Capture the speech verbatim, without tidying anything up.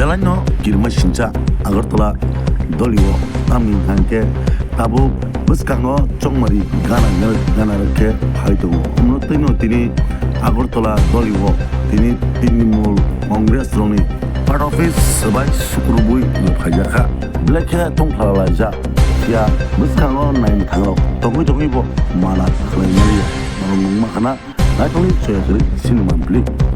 Belai no kirima sincha Agartala doli o, tamni hwnkhe tabuk bwskango chongmari gana gana rok khe phai tongo. Omno twi no tini Agartala doli o tini Trinamool Congress rokni part office swbai sukrubwi phaijak kha. Belai khe tongphlalaijak phiya bwskango naimwthang rok tongwi tongwi bo mana khlai maliya. Norok nung ma khana naitugwi choya kwrwi sini manpli.